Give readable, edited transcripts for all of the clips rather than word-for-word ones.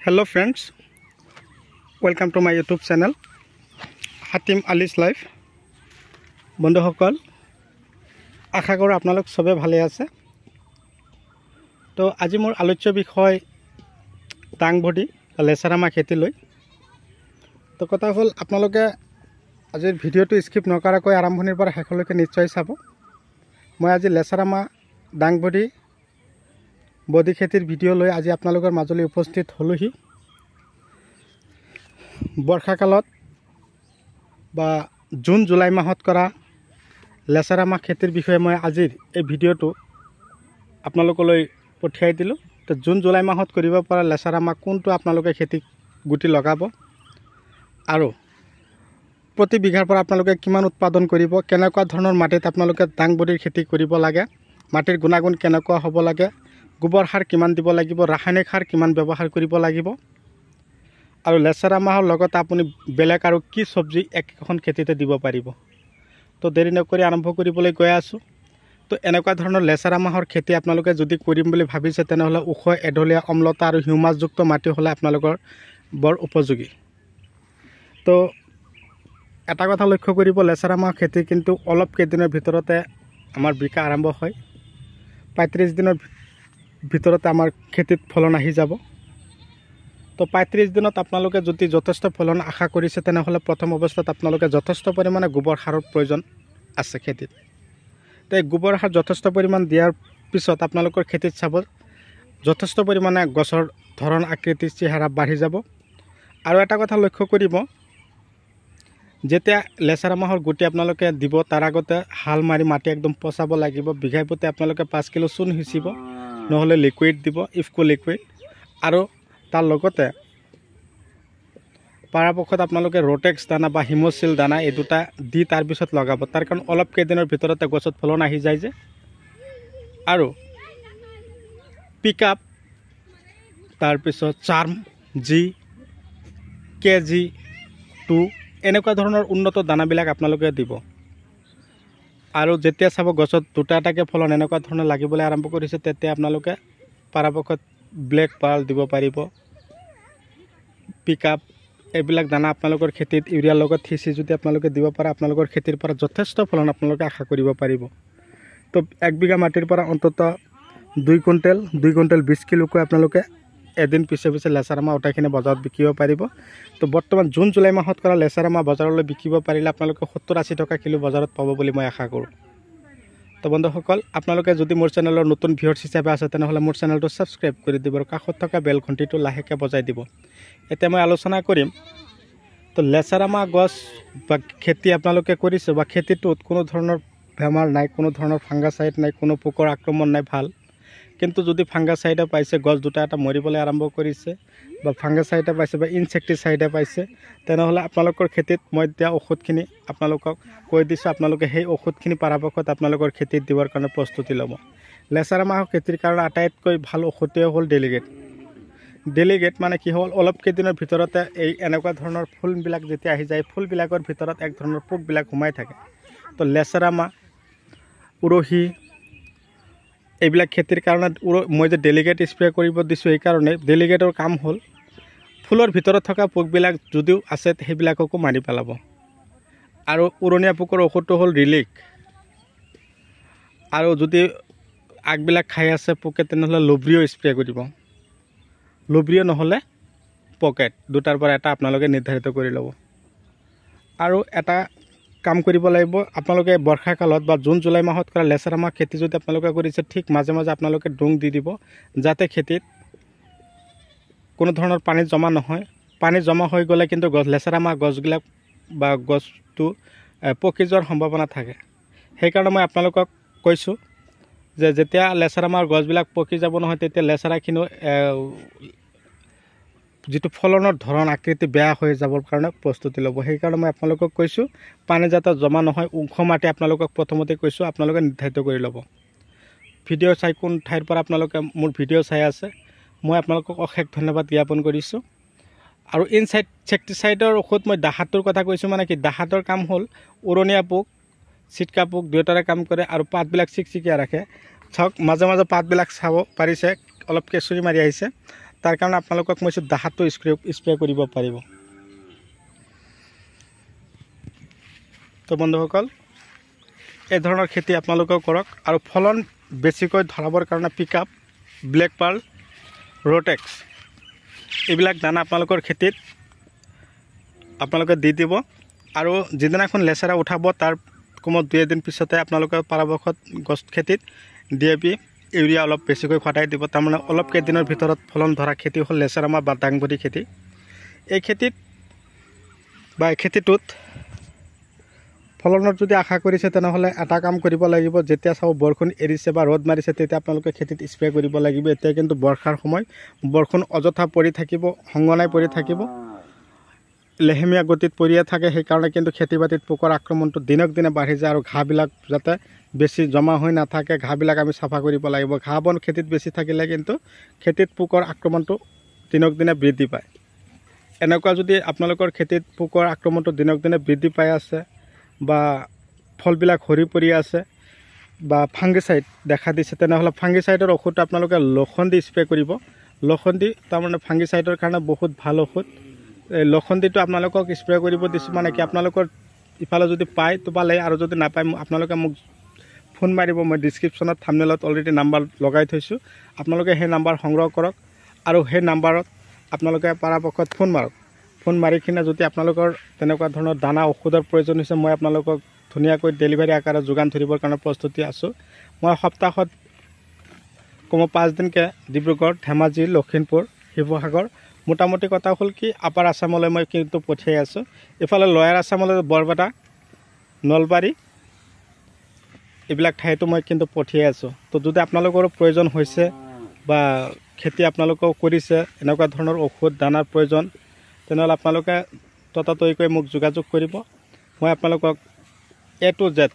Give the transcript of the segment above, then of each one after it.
Hello friends, welcome to my YouTube channel Hatim Ali's life. বন্ধুসকল, আশা কৰোঁ আপোনালোক চবে ভালে আছে। তো আজি মোৰ আলোচ্য বিষয় দাংবডি লেচেৰামাহ খেতি লৈ। তো কথা হ'ল, আপোনালোকে আজিৰ ভিডিঅ'টো স্কিপ নকৰাকৈ আৰম্ভণিৰ পৰা শেষলৈকে নিশ্চয় চাব। মই আজি লেচেৰামাহ দাংবডি বডি খেতিৰ ভিডিঅ' লৈ আজি আপোনালোকৰ মাজলৈ উপস্থিত হ'লোহি। বৰ্ষাকালত বা জুন জুলাই মাহত কৰা লেচেৰামাহ খেতিৰ বিষয়ে মই আজিৰ এই ভিডিঅ'টো আপোনালোকলৈ পঠিয়াই দিলোঁ। তো জুন জুলাই মাহত কৰিব পৰা লেচেৰামাহ কোনটো আপোনালোকে খেতি গুটি লগাব আৰু প্ৰতি বিঘাৰ পৰা আপোনালোকে কিমান উৎপাদন কৰিব, কেনেকুৱা ধৰণৰ মাটিত আপোনালোকে দাংবডিৰ খেতি কৰিব লাগে, মাটিৰ গুণাগুণ কেনেকুৱা হ'ব লাগে, গোবৰ সাৰ কিমান দিব লাগিব, ৰাসায়নিক সাৰ কিমান ব্যৱহাৰ কৰিব লাগিব, আৰু লেচেৰা মাহৰ লগত আপুনি বেলেগ আৰু কি চব্জি একেখন খেতিতে দিব পাৰিব। তো দেৰি নকৰি আৰম্ভ কৰিবলৈ গৈ আছোঁ। তো এনেকুৱা ধৰণৰ লেচেৰা মাহৰ খেতি আপোনালোকে যদি কৰিম বুলি ভাবিছে, তেনেহ'লে ওখ এঢলীয়া অম্লতা আৰু হিউমাছযুক্ত মাটি হ'লে আপোনালোকৰ বৰ উপযোগী। তো এটা কথা লক্ষ্য কৰিব, লেচেৰা মাহ খেতি কিন্তু অলপ কেইদিনৰ ভিতৰতে আমাৰ বিকা আৰম্ভ হয়। 35 দিনৰ ভিতৰতে আমাৰ খেতিত ফলন আহি যাব। তো 35 দিনত আপোনালোকে যদি যথেষ্ট ফলন আশা কৰিছে, তেনেহ'লে প্ৰথম অৱস্থাত আপোনালোকে যথেষ্ট পৰিমাণে গোবৰ সাৰৰ প্ৰয়োজন আছে খেতিত। তো এই গোবৰ সাৰ যথেষ্ট পৰিমাণ দিয়াৰ পিছত আপোনালোকৰ খেতিত চাব যথেষ্ট পৰিমাণে গছৰ ধৰণ আকৃতি চেহেৰা বাঢ়ি যাব। আৰু এটা কথা লক্ষ্য কৰিব, যেতিয়া লেচেৰা মাহৰ গুটি আপোনালোকে দিব তাৰ আগতে হাল মাৰি মাটি একদম পচাব লাগিব। বিঘাই প্ৰতি আপোনালোকে 5 কিলো চূণ সিঁচিব, নহ'লে লিকুইড দিব, ইফকো লিকুইড। আৰু তাৰ লগতে পৰাপক্ষত আপোনালোকে ৰ'টেক্স দানা বা হিম'চিল দানা এই দুটা দি তাৰপিছত লগাব। তাৰ কাৰণ অলপ কেইদিনৰ ভিতৰতে গছত ফলন আহি যায় যে। আৰু পিক আপ, তাৰপিছত চাৰ্ম জি, কেজি 2 এনেকুৱা ধৰণৰ উন্নত দানাবিলাক আপোনালোকে দিব। আৰু যেতিয়া চাব গছত দুটা এটাকৈ ফলন এনেকুৱা ধৰণৰ লাগিবলৈ আৰম্ভ কৰিছে, তেতিয়া আপোনালোকে পৰাপক্ষত ব্লেক পাৰ্ল দিব পাৰিব, পিক আপ এইবিলাক দানা আপোনালোকৰ খেতিত ইউৰিয়াৰ লগত সিঁচি যদি আপোনালোকে দিব পাৰে, আপোনালোকৰ খেতিৰ পৰা যথেষ্ট ফলন আপোনালোকে আশা কৰিব পাৰিব। তো 1 বিঘা মাটিৰ পৰা অন্ততঃ 2 কুইণ্টেল, 2 কুইণ্টেল 20 কিলোকৈ আপোনালোকে এদিন পিছে পিছে লেচেৰা মাহ উঠাইখিনি বজাৰত বিকিব পাৰিব। তো বৰ্তমান জুন জুলাই মাহত কৰা লেচেৰা মাহ বজাৰলৈ বিকিব পাৰিলে আপোনালোকে 70-80 টকা কিলো বজাৰত পাব বুলি মই আশা কৰোঁ। তো বন্ধুসকল, আপোনালোকে যদি মোৰ চেনেলৰ নতুন ভিউৱাৰ্ছ হিচাপে আছে, তেনেহ'লে মোৰ চেনেলটো ছাবস্ক্ৰাইব কৰি দিব আৰু কাষত থকা বেল ঘণ্টিটো লাহেকৈ বজাই দিব। এতিয়া মই আলোচনা কৰিম, তো লেচেৰা মাহ গছ বা খেতি আপোনালোকে কৰিছে বা খেতিটোত কোনো ধৰণৰ বেমাৰ নাই, কোনো ধৰণৰ ফাংগাচাইড নাই, কোনো পোকৰ আক্ৰমণ নাই, ভাল। কিন্তু যদি ফাংগাচাইডে পাইছে, গছ দুটা এটা মৰিবলৈ আৰম্ভ কৰিছে বা ফাংগাচাইডে পাইছে বা ইনচেক্টিচাইডে পাইছে, তেনেহ'লে আপোনালোকৰ খেতিত মই দিয়া ঔষধখিনি আপোনালোকক কৈ দিছোঁ, আপোনালোকে সেই ঔষধখিনি পৰাপক্ষত আপোনালোকৰ খেতিত দিবৰ কাৰণে প্ৰস্তুতি ল'ব। লেচেৰা মাহৰ খেতিৰ কাৰণে আটাইতকৈ ভাল ঔষধটোৱে হ'ল ডেলিগেট। ডেলিগেট মানে কি হ'ল, অলপ কেইদিনৰ ভিতৰতে এই এনেকুৱা ধৰণৰ ফুলবিলাক যেতিয়া আহি যায়, ফুলবিলাকৰ ভিতৰত এক ধৰণৰ পোকবিলাক সোমাই থাকে। তো লেচেৰা মাহ, উৰহি এইবিলাক খেতিৰ কাৰণে মই যে ডেলিগেট স্প্ৰে কৰিব দিছোঁ, সেইকাৰণে ডেলিগেটৰ কাম হ'ল ফুলৰ ভিতৰত থকা পোকবিলাক যদিও আছে সেইবিলাককো মাৰি পেলাব। আৰু উৰণীয়া পোকৰ ঔষধটো হ'ল ৰিলিক। আৰু যদি আগবিলাক খাই আছে পোকে, তেনেহ'লে লুব্ৰিঅ' স্প্ৰে কৰিব। লুব্ৰিঅ' নহ'লে পকেট, দুটাৰ পৰা এটা আপোনালোকে নিৰ্ধাৰিত কৰি ল'ব। আৰু এটা কাম কৰিব লাগিব, আপোনালোকে বৰ্ষাকালত বা জুন জুলাই মাহত কৰা লেচেৰা মাহ খেতি যদি আপোনালোকে কৰিছে, ঠিক মাজে মাজে আপোনালোকে ডোং দি দিব, যাতে খেতিত কোনো ধৰণৰ পানী জমা নহয়। পানী জমা হৈ গ'লে কিন্তু গছ লেচেৰা মাহ গছবিলাক বা গছটো পকি যোৱাৰ সম্ভাৱনা থাকে। সেইকাৰণে মই আপোনালোকক কৈছোঁ যে যেতিয়া লেচেৰা মাহৰ গছবিলাক পকি যাব নহয়, তেতিয়া লেচেৰাখিনিও যিটো ফলনৰ ধৰণ আকৃতি বেয়া হৈ যাবৰ কাৰণে প্ৰস্তুতি ল'ব। সেইকাৰণে মই আপোনালোকক কৈছোঁ পানী যাতে জমা নহয়, ওখ মাটি আপোনালোকক প্ৰথমতে কৈছোঁ, আপোনালোকে নিৰ্ধাৰিত কৰি ল'ব। ভিডিঅ' চাই কোন ঠাইৰ পৰা আপোনালোকে মোৰ ভিডিঅ' চাই আছে, মই আপোনালোকক অশেষ ধন্যবাদ জ্ঞাপন কৰিছোঁ। আৰু ইনচেক্টিচাইডৰ ঔষধ মই দাহাটোৰ কথা কৈছোঁ, মানে কি দাহাটোৰ কাম হ'ল উৰণীয়া পোক, চিটকা পোক দুয়োটাৰে কাম কৰে আৰু পাতবিলাক চিকচিকীয়া ৰাখে। চাওক মাজে মাজে পাতবিলাক চাব পাৰিছে, অলপ কেঁচুৰি মাৰি আহিছে। তাৰ কাৰণে আপোনালোকক মই দাহাটো স্প্ৰে কৰিব পাৰিব। তো বন্ধুসকল, এই ধৰণৰ খেতি আপোনালোকেও কৰক আৰু ফলন বেছিকৈ ধৰাবৰ কাৰণে pick up, black pearl, Rotex এইবিলাক দানা আপোনালোকৰ খেতিত আপোনালোকে দি দিব। আৰু যিদিনাখন লেচেৰা উঠাব তাৰ কমত 2 এদিন পিছতে আপোনালোকে পৰাপক্ষত গছ খেতিত DAP urea অলপ বেছিকৈ খটাই দিব। তাৰমানে অলপ কেইদিনৰ ভিতৰত ফলন ধৰা খেতি হ'ল লেচেৰা মাহ বা দাংবডি খেতি। এই খেতিত বা এই খেতিটোত ফলনৰ যদি আশা কৰিছে তেনেহ'লে এটা কাম কৰিব লাগিব, যেতিয়া চাব বৰষুণ এৰিছে বা ৰ'দ মাৰিছে তেতিয়া আপোনালোকে খেতিত স্প্ৰে কৰিব লাগিব। এতিয়া কিন্তু বৰ্ষাৰ সময়, বৰষুণ অযথা পৰি থাকিব, সংগনাই পৰি থাকিব, লেহেমীয়া গতিত পৰিয়ে থাকে। সেইকাৰণে কিন্তু খেতি বাতিত পোকৰ আক্ৰমণটো দিনক দিনে বাঢ়ি যায় আৰু ঘাঁহবিলাক যাতে বেছি জমা হৈ নাথাকে, ঘাঁহবিলাক আমি চাফা কৰিব লাগিব। ঘাঁহ বন খেতিত বেছি থাকিলে কিন্তু খেতিত পোকৰ আক্ৰমণটো দিনক দিনে বৃদ্ধি পায়। এনেকুৱা যদি আপোনালোকৰ খেতিত পোকৰ আক্ৰমণটো দিনক দিনে বৃদ্ধি পাই আছে বা ফলবিলাক সৰি পৰি আছে বা ফাংগিচাইড দেখা দিছে, তেনেহ'লে ফাংগিচাইডৰ ঔষধটো আপোনালোকে লখন দি স্প্ৰে কৰিব। লখন দি তাৰমানে ফাংগিচাইডৰ কাৰণে বহুত ভাল ঔষধ। এই লখনদিটো আপোনালোকক স্প্ৰে কৰিব দিছোঁ, মানে কি আপোনালোকৰ ইফালে যদি পায় তো পালে, আৰু যদি নাপায় আপোনালোকে মোক ফোন মাৰিব। মই ডিছক্ৰিপশ্যনত থাম্বনেইলত অলৰেডি নাম্বাৰ লগাই থৈছোঁ, আপোনালোকে সেই নাম্বাৰ সংগ্ৰহ কৰক আৰু সেই নাম্বাৰত আপোনালোকে পৰাপক্ষত ফোন মাৰক। ফোন মাৰি কিনে যদি আপোনালোকৰ তেনেকুৱা ধৰণৰ দানা ঔষধৰ প্ৰয়োজন হৈছে, মই আপোনালোকক ধুনীয়াকৈ ডেলিভাৰী আকাৰত যোগান ধৰিবৰ কাৰণে প্ৰস্তুতি আছোঁ। মই সপ্তাহত কমেও 5 দিনকৈ ডিব্ৰুগড়, ধেমাজি, লখিমপুৰ, শিৱসাগৰ, মোটামুটি কথা হ'ল কি আপাৰ আছামলৈ মই কিন্তু পঠিয়াই আছোঁ। ইফালে লয়াৰ আছামলৈ বৰপেটা, নলবাৰী এইবিলাক ঠাইতো মই কিন্তু পঠিয়াই আছোঁ। তো যদি আপোনালোকৰো প্ৰয়োজন হৈছে বা খেতি আপোনালোকেও কৰিছে এনেকুৱা ধৰণৰ ঔষধ দানাৰ প্ৰয়োজন, তেনেহ'লে আপোনালোকে ততাতৈয়াকৈ মোক যোগাযোগ কৰিব। মই আপোনালোকক এ টু জেড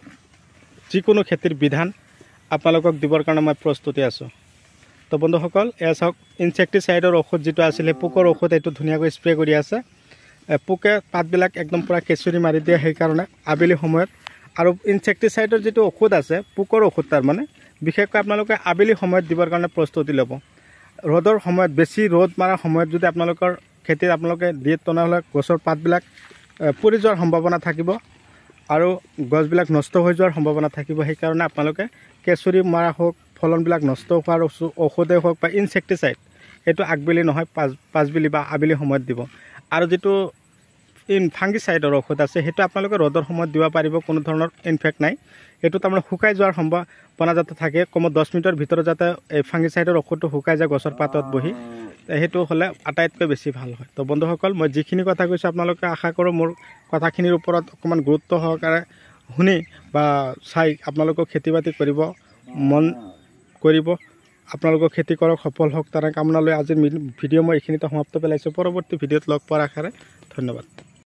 যিকোনো খেতিৰ বিধান আপোনালোকক দিবৰ কাৰণে মই প্ৰস্তুতি আছোঁ। তো বন্ধুসকল, এয়া চাওক ইনচেক্টিচাইডৰ ঔষধ যিটো আছিলে পোকৰ ঔষধ, এইটো ধুনীয়াকৈ স্প্ৰে কৰি আছে। পোকে পাতবিলাক একদম পূৰা কেঁচুৰি মাৰি দিয়ে, সেইকাৰণে আবেলি সময়ত। আৰু ইনচেক্টিচাইডৰ যিটো ঔষধ আছে পোকৰ ঔষধ, তাৰমানে বিশেষকৈ আপোনালোকে আবেলি সময়ত দিবৰ কাৰণে প্ৰস্তুতি ল'ব। ৰ'দৰ সময়ত, বেছি ৰ'দ মৰাৰ সময়ত যদি আপোনালোকৰ খেতিত আপোনালোকে দিয়ে, তেনেহ'লে গছৰ পাতবিলাক পৰি যোৱাৰ সম্ভাৱনা থাকিব আৰু গছবিলাক নষ্ট হৈ যোৱাৰ সম্ভাৱনা থাকিব। সেইকাৰণে আপোনালোকে কেঁচুৰি মৰা হওক, ফলনবিলাক নষ্ট হোৱাৰ ঔষধে হওক বা ইনচেক্টিচাইড, সেইটো আগবেলি নহয় পাঁচবেলি বা আবেলি সময়ত দিব। আৰু যিটো ফাংগিচাইডৰ ঔষধ আছে সেইটো আপোনালোকে ৰ'দৰ সময়ত দিব পাৰিব, কোনো ধৰণৰ ইনফেক্ট নাই। সেইটো তাৰমানে শুকাই যোৱাৰ সম্ভাৱনা যাতে থাকে, কমেও 10 মিনিটৰ ভিতৰত যাতে এই ফাংগিচাইডৰ ঔষধটো শুকাই যায় গছৰ পাতত বহি, সেইটো হ'লে আটাইতকৈ বেছি ভাল হয়। তো বন্ধুসকল, মই যিখিনি কথা কৈছোঁ আপোনালোকে আশা কৰোঁ মোৰ কথাখিনিৰ ওপৰত অকণমান গুৰুত্ব সহকাৰে শুনি বা চাই আপোনালোকেও খেতি বাতি কৰিব মন কৰিব। আপোনালোকেও খেতি কৰক, সফল হওক, তাৰে কামনা লৈ আজিৰ ভিডিঅ' মই এইখিনিতে সমাপ্ত পেলাইছোঁ। পৰৱৰ্তী ভিডিঅ'ত লগ পোৱাৰ আশাৰে ধন্যবাদ।